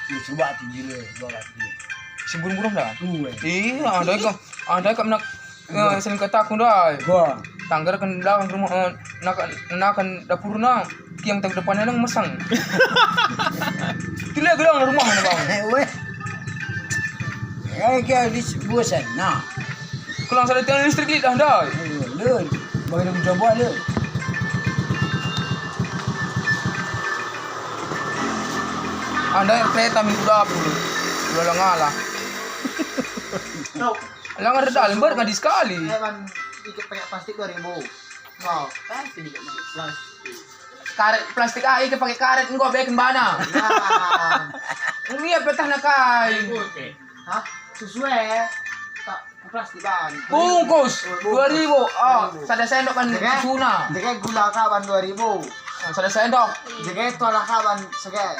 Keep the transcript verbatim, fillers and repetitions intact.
Tuh, coba tinggi le, coba tinggi. Si burung-burung dah? Tuh, eh. Iya, ada ikam, ada ikam nak, eh, sering kataku dah. Gua. Tanggerken belakang rumah, eh, nakan, nakan dapurna, tiang tag depanna nang meseng. Tila gedang rumah na, Bang. Eh, weh. Eh, kaya di bosan, nah. Kulang sada tiang listrik lit dah, ndai. Ayo, len. Bagi aku coba, len. Andai kereta minggu dapur. Ulah ngalah. Tau. Langar dalem, ber ngadi sekali. Saya kan ikut pakai plastik dua ribu. Wow, plastik ikut pakai plastik. Karet plastik, ah, ikut pakai karet, enggo beken bana. Nah. Enggo ia petahna kai. Hah? Sesuai. Tak, plastik ban. Bungkus, dua ribu. Oh, dua ribu. Sada sendok kan suna. Jege gula kaban dua ribu. Oh, sada sendok. Jege tuala kaban sege.